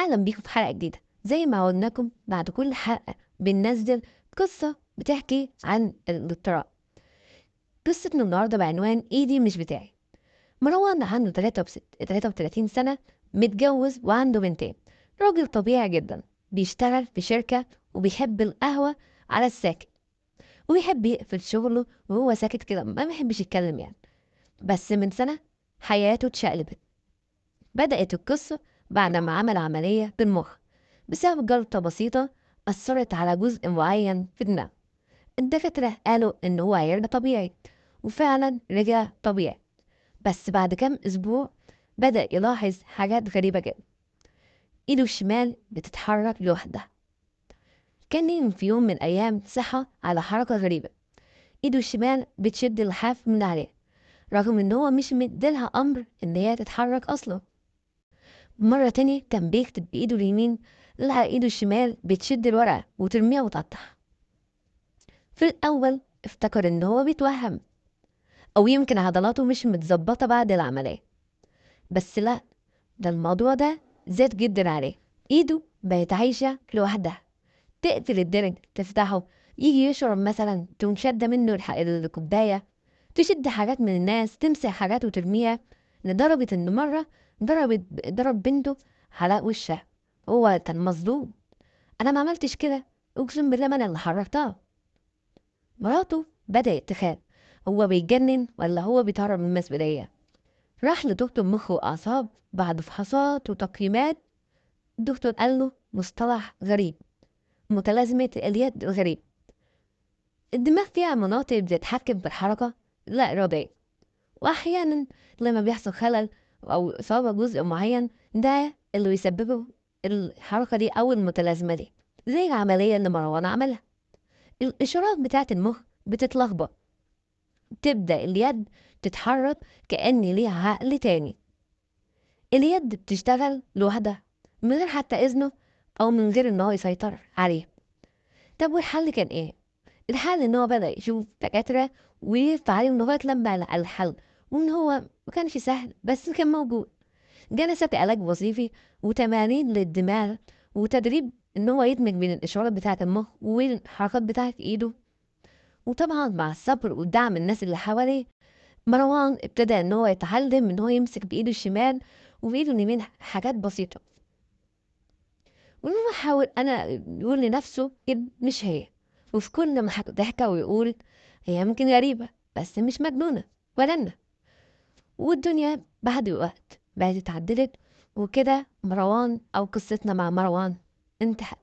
أهلا بيكم في حلقة جديدة. زي ما عودناكم بعد كل حلقة بننزل قصة بتحكي عن الاضطراب. قصتنا النهاردة بعنوان إيدي مش بتاعي. مروان عنده 33 سنة، متجوز وعنده بنتين، راجل طبيعي جدا، بيشتغل في شركة وبيحب القهوة على الساكت، وبيحب يقفل شغله وهو ساكت كده، ما بيحبش يتكلم يعني. بس من سنة حياته اتشقلبت. بدأت القصة بعد ما عمل عملية بالمخ بسبب جلطة بسيطة أثرت على جزء معين في دماغه. الدكاترة قالوا إن هو هيرجع طبيعي، وفعلا رجع طبيعي. بس بعد كام أسبوع بدأ يلاحظ حاجات غريبة جدا. إيده الشمال بتتحرك لوحدها. كان نايم في يوم من الأيام، صحى على حركة غريبة، إيده الشمال بتشد اللحاف من عليه، رغم إن هو مش مديلها أمر إن هي تتحرك أصلا. مرة تانية كان بيكتب بإيده اليمين، لقى إيده الشمال بتشد الورقة وترميها وتقطعها. في الأول افتكر إن هو بيتوهم، أو يمكن عضلاته مش متظبطة بعد العملية، بس لا، ده الموضوع ده زاد جدا عليه. إيده بقت عايشة لوحدها، تقفل الدرج تفتحه، يجي يشرب مثلا تقوم شادة منه الكوباية، تشد حاجات من الناس، تمسح حاجات وترميها، لدرجة إن مرة ضرب بنته على وشها. هو كان مصدوم، أنا ما عملتش كده، أقسم بالله ما أنا اللي حركتها. مراته بدأت تخاف، هو بيتجنن ولا هو بيتهرب من المسؤولية؟ راح لدكتور مخ وأعصاب بعد فحوصات وتقييمات. الدكتور قال له مصطلح غريب، متلازمة اليد الغريب. الدماغ فيها مناطق بتتحكم في الحركة لا إرادية، وأحيانا لما بيحصل خلل أو إصابة جزء معين ده اللي بيسببه الحركة دي أو المتلازمة دي، زي العملية اللي مروان عملها. الإشارات بتاعت المخ بتتلخبط، تبدأ اليد تتحرك كأن ليها عقل تاني. اليد بتشتغل لوحدها من غير حتى إذنه أو من غير إن هو يسيطر عليه. طب والحل كان إيه؟ الحل إن هو بدأ يشوف دكاترة ويلف عليهم لغاية لما لقى الحل، وإن هو ما كانش سهل بس كان موجود. جلسات علاج وظيفي وتمارين للدماغ وتدريب إن هو يدمج بين الإشارات بتاعة المخ والحركات بتاعة إيده. وطبعا مع الصبر ودعم الناس اللي حواليه، مروان ابتدى إن هو يتعلم إن هو يمسك بإيده الشمال وبإيده اليمين حاجات بسيطة. وإن هو حاول أنا يقول لنفسه كده مش هي، وفي كل ما ضحكة ويقول هي يمكن غريبة بس مش مجنونة ولا أنا. والدنيا بعد وقت بقت اتعدلت وكده. مروان أو قصتنا مع مروان انتهت.